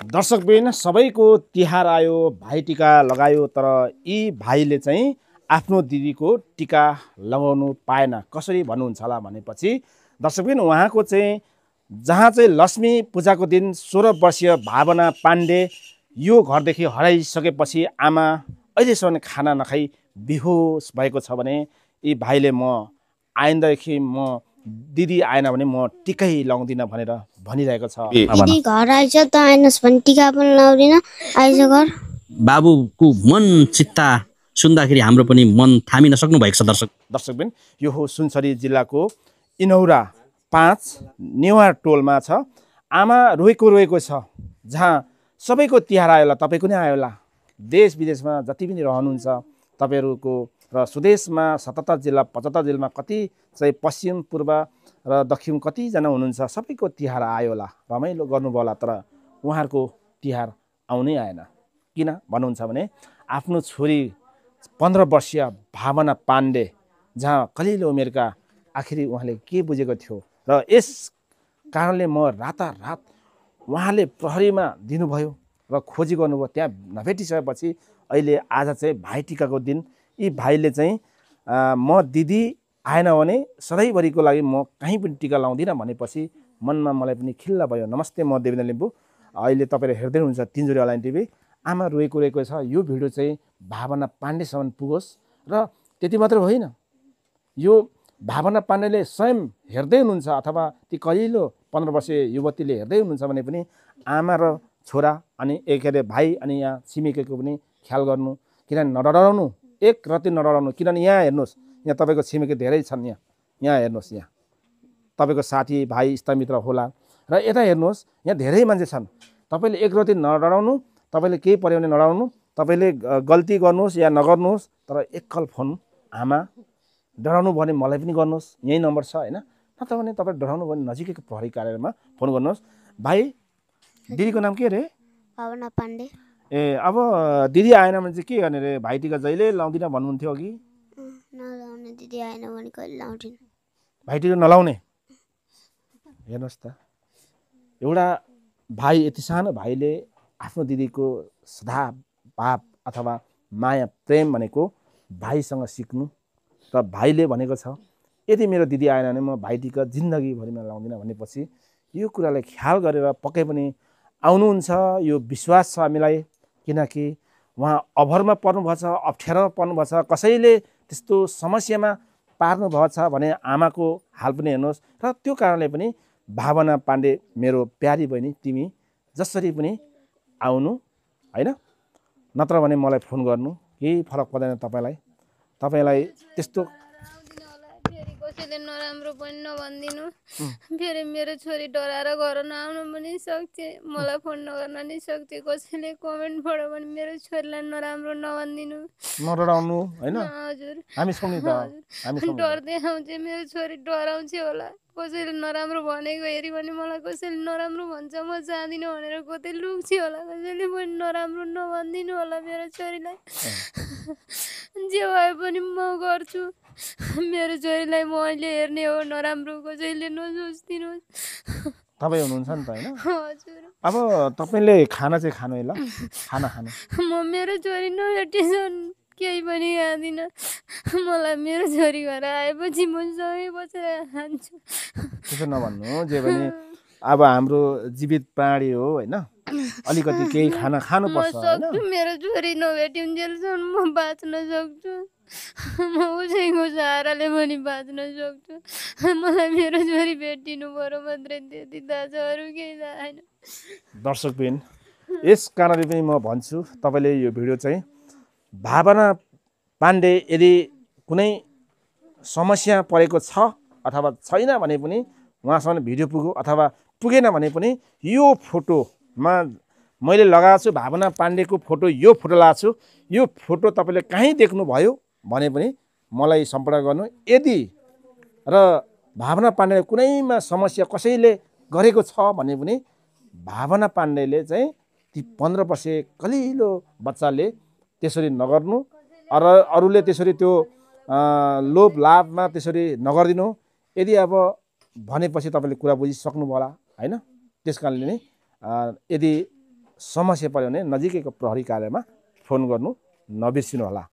दर्शकबिन सबैको तिहार आयो, भाइ टिका लगायो, तर यी भाइले चाहिँ आफ्नो दिदीको टिका लगाउनु पाएन। कसरी भन्नुहुन्छ होला भनेपछि दर्शकबिन उहाँको चाहिँ जहाँ चाहिँ लक्ष्मी पूजाको दिन 16 वर्षीय भावना पाण्डे यो घरदेखि हराइसकेपछि आमा अहिलेसम्म खाना नखाई बेहोस भएको छ भने यी भाइले म आइन्दादेखि म दिदी आएन भने म टिकै लाउँदिन भनेर भनिरहेको छ। दिदी घर आइज त आएनस् भने टिका पनि लाउँदिन, आइज घर। बाबुको मन चित्ता सुन्दाखेरि हाम्रो पनि मन थामिन सक्नु भएको छ। दर्शकबिन यो हो सुनसरी जिल्लाको इनौरा 5 नेवार टोलमा छ। आमा रोएको छ, जहाँ सबैको तिहार आयो होला, तपाईँको नै आयो होला। देश विदेशमा जति पनि रहनुहुन्छ तपाईँहरूको र स्वदेशमा 77 जिल्ला 75 जिल्लामा कति चाहिँ पश्चिम पूर्व र दक्षिण कतिजना हुनुहुन्छ, सबैको तिहार आयो होला, रमाइलो गर्नुभयो होला। तर उहाँहरूको तिहार आउनै आएन। किन भन्नुहुन्छ भने आफ्नो छोरी 15 वर्षीय भावना पाण्डे जहाँ कलिलो उमेरका आखिरी उहाँले के बुझेको थियो र यस कारणले म रातारात उहाँले प्रहरीमा दिनुभयो र खोजी गर्नुभयो। त्यहाँ नभेटिसकेपछि अहिले आज चाहिँ भाइ टिकाको दिन यी भाइले चाहिँ म दिदी आएन भने सधैँभरिको लागि म कहीँ पनि टिका लाउँदिनँ भनेपछि मनमा मलाई पनि खिल्ला भयो। नमस्ते, म देवेन्द्र लिम्बू। अहिले तपाईँले हेर्दै हुनुहुन्छ तिनजुरी अनलाइन टिभी। आमा रोएको छ। यो भिडियो चाहिँ भावना पाण्डेसम्म पुगोस् र त्यति मात्र होइन, यो भावना पाण्डेले स्वयं हेर्दै हुनुहुन्छ अथवा ती कलिलो 15 वर्षीय युवतीले हेर्दै हुनुहुन्छ भने पनि आमा र छोरा अनि के अरे भाइ अनि यहाँ छिमेकीको पनि ख्याल गर्नु। किनभने नडराउनु, एक रति नडराउनु। किनभने यहाँ हेर्नुहोस्, यहाँ तपाईँको छिमेकी धेरै छन्। यहाँ हेर्नुहोस्, यहाँ तपाईँको साथी भाइ इष्टमित्र होला र यता हेर्नुहोस्, यहाँ धेरै मान्छे छन्। तपाईँले एक रति नडराउनु, तपाईँले केही पर्यो भने नडराउनु, तपाईँले गल्ती गर्नुहोस् या नगर्नुहोस्, तर एकल फोन आमा डराउनु भयो भने मलाई पनि गर्नुहोस्, यही नम्बर छ होइन। नत्र भने तपाईँ डराउनु भयो भने नजिकैको प्रहरी कार्यालयमा फोन गर्नुहोस्। भाइ दिदीको नाम के अरे? भावना पाण्डे। ए अब दिदी आएन भने चाहिँ के गर्ने रे? भाइ टिका जहिले लाउँदिन भन्नुहुन्थ्यो अघि। नलाउने, दिदी आएन भने कहिले लाउँदिन। भाइ टिका नलाउने। हेर्नुहोस् त, एउटा भाइ, यति सानो भाइले आफ्नो दिदीको सदाभाव अथवा माया प्रेम भनेको भाइसँग सिक्नु। र भाइले भनेको छ यदि मेरो दिदी आएन भने म भाइ टिका जिन्दगीभरिमा लाउँदिनँ भनेपछि यो कुरालाई ख्याल गरेर पक्कै पनि आउनुहुन्छ। यो विश्वास छ हामीलाई, किनकि उहाँ अभरमा पर्नुभएको छ, अप्ठ्यारोमा पर्नुभएको छ, कसैले त्यस्तो समस्यामा पार्नुभएको छ भने आमाको हाल पनि हेर्नुहोस्। र त्यो कारणले पनि भावना पाण्डे मेरो प्यारी बहिनी, तिमी जसरी पनि आउनु होइन, नत्र भने मलाई फोन गर्नु, केही फरक पर्दैन तपाईँलाई त्यस्तो। कसैले नराम्रो पनि नभनिदिनु। फेरि मेरो छोरी डराएर घर नआउनु पनि सक्छ, मलाई फोन नगर्न नि सक्छ। कसैले कमेन्ट पढ्यो भने मेरो छोरीलाई नराम्रो नभनिदिनु, नडराउनु होइन। हजुर हामी सुन्नु त, हामी डर्दै आउँछ, मेरो छोरी डराउँछ होला। कसैले नराम्रो भनेको हेऱ्यो भने मलाई कसैले नराम्रो भन्छ, म जाँदिनँ भनेर कतै लुक्छ होला। कसैले पनि नराम्रो नभनिदिनु होला मेरो छोरीलाई। जे भए पनि म गर्छु। मेरो छोरीलाई म अहिले हेर्ने हो, नराम्रो कसैले नसोचिदिनुहोस्। तपाईँ हुनुहुन्छ नि त होइन। हजुर। अब तपाईँले खाना चाहिँ खानु है ल, खाना खानु। म मेरो छोरी नभेटेसम्म केही पनि खाँदिनँ। मलाई मेरो छोरी घर आएपछि म सबै बसेर खान्छु। त्यसो नभन्नु, जे भने अब हाम्रो जीवित प्राणी हो होइन, अलिकति केही खाना खानुपर्छ होइन। मेरो छोरी नभेटिन्जेलसम्म म बाँच्न सक्छु। म उसैको सहाराले पनि बाँच्न सक्छु। मलाई मेरो छोरी भेटिनु पर्यो मात्रै, त्यति थाहा छ, अरू केही थाहा छैन। दर्शकबिन, यस कारणले पनि म भन्छु तपाईँले यो भिडियो चाहिँ भावना पाण्डे यदि कुनै समस्या परेको छ अथवा छैन भने पनि उहाँसँग भिडियो पुग्यो, अथवा पुगेन भने पनि यो फोटोमा मैले लगाएको छु भावना पाण्डेको फोटो, यो फोटो लगाएको छु। यो फोटो तपाईँले कहीँ देख्नुभयो भने पनि मलाई सम्पर्क गर्नु। यदि र भावना पाण्डेले कुनैमा समस्या कसैले गरेको छ भने पनि भावना पाण्डेले चाहिँ ती 15 वर्षीय कलिलो बच्चाले त्यसरी नगर्नु, र अरूले त्यसरी त्यो लोभ लाभमा त्यसरी नगरिदिनु। यदि अब भनेपछि तपाईँले कुरा बुझिसक्नुभयो होला होइन। त्यस कारणले नै यदि समस्या पर्यो भने नजिकैको प्रहरी कार्यालयमा फोन गर्नु नबिर्सिनुहोला।